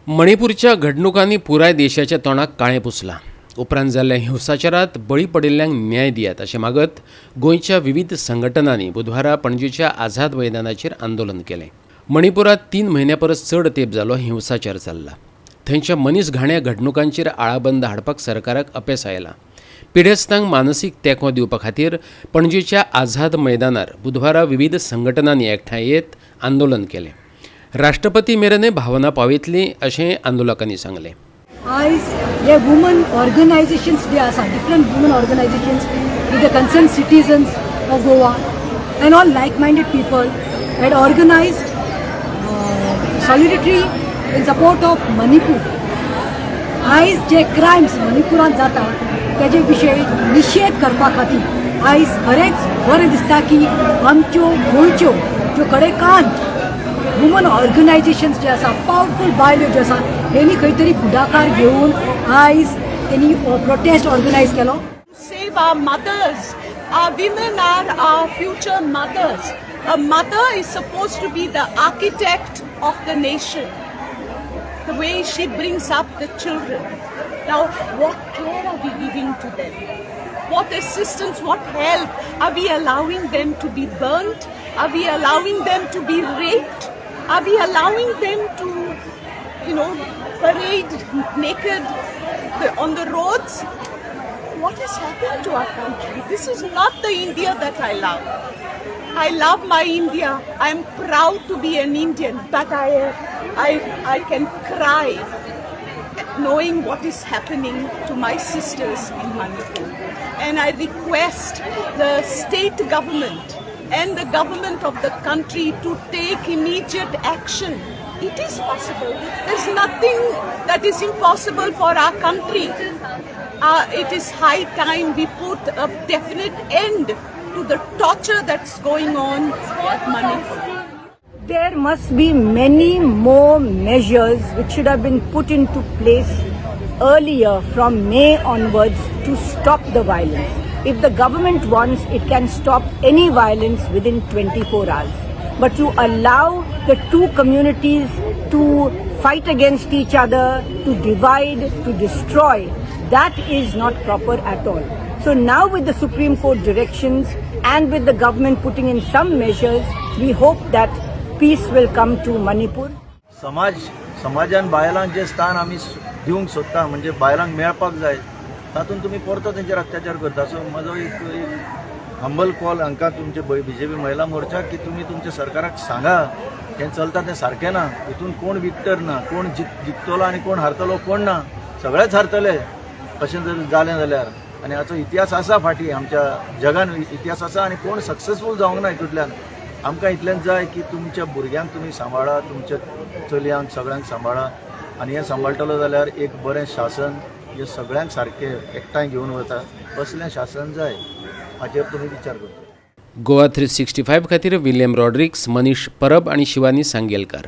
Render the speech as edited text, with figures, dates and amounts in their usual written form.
मणिपूरच्या घडणुकांनी पुराय देशाच्या तोंडाक काळें पुसलां. उपरांत जाल्ल्या हिंसाचारात बळी पडिल्ल्यांक न्याय दियात अशें मागत गोंयच्या विविध संघटनांनी बुधवारा पणजेच्या आझाद मैदानाचेर आंदोलन केलें. मणिपुरात 3 म्हयन्या परस चड तेंप जालो हिंसाचार चल्ला. थंयच्या मनीस घाण्या घडणुकांचेर आळाबंद हाडपाक सरकाराक अपेस आयलां. पिडेस्तांक मानसीक तेंको दिवपा खातीर पणजेच्या आझाद मैदानार बुधवारा विविध संघटनांनी एकठांय येत आंदोलन केलें. राष्ट्रपती मेरेनय भावना पावयतली अशें आंदोलकांनी सांगलें. आयज हे वुमन ऑर्गनायझेशन्स जे आसा, different women organizations with the concerned citizens of Goa and all like minded people had organized solidarity in support of Manipur. आयज जे क्रायम्स मणिपुरांत जाता तेजे विशय निशेध करपा खातीर आयज खरेंच बरें दिसता की आमच्यो गोंयच्यो ज्यो कडेकांत वुमन ऑर्गनायझेशन्स जे आसा, पावरफूल बायल्यो ज्यो आसा, हेणी खंय तरी फुडाकार घेवन आयज तेणी प्रोटेस्ट ऑर्गनायज केलो. Save our mothers. Our women are our future mothers. A mother is supposed to be the architect of the nation. The way she brings up the children. Now, what care are we giving to them? What assistance, what help? Are we allowing them to be burnt? Are we allowing them to be raped? Are we allowing them to parade naked on the roads? What has happened to our country? This is not the India that I love. I love my India. I am proud to be an Indian, but I can cry knowing what is happening to my sisters in Manipur. And I request the state government and the government of the country to take immediate action. It is possible. There's nothing that is impossible for our country. It is high time we put a definite end to the torture that's going on at Manipur. There must be many more measures which should have been put into place earlier from May onwards to stop the violence. If the government wants, it can stop any violence within 24 hours. But to allow the two communities to fight against each other, to divide, to destroy, that is not proper at all. So now, with the Supreme Court directions and with the government putting in some measures, we hope that peace will come to Manipur. समाज समाजान बायलांक जे स्थान आमी दिवंक सोदता, म्हणजे बायलांक मेळपाक जाय, तातूंत तुमी परतो तेंचेर अत्याचार करता. सो म्हजो एक हंबल कॉल हांकां, तुमचे बीजेपी महिला मोर्चाक, की तुमी तुमच्या सरकाराक सांगा, हें चलता तें सारकें ना. हितून कोण विक्टर ना, कोण जिखतलो आनी कोण हारतलो कोण ना. सगळेच हारतले अशें जर जालें जाल्यार. आनी हाचो इतिहास आसा, फाटीं आमच्या जगान इतिहास आसा आनी कोण सक्सेसफूल जावंक ना हितूंतल्यान. आमकां इतलेंच जाय की तुमच्या भुरग्यांक तुमी सांबाळा, तुमच्या चलयांक सगळ्यांक सांबाळा. आनी हें सांबाळटलो जाल्यार एक बरें शासन जें सगळ्यांक सारकें एकठांय घेवन वता असलें शासन जाय. हाचेर तुमी विचार करचो. गोवा 365 खातीर विल्यम रॉड्रिक्स, मनीष परब आणि शिवानी सांगेलकर.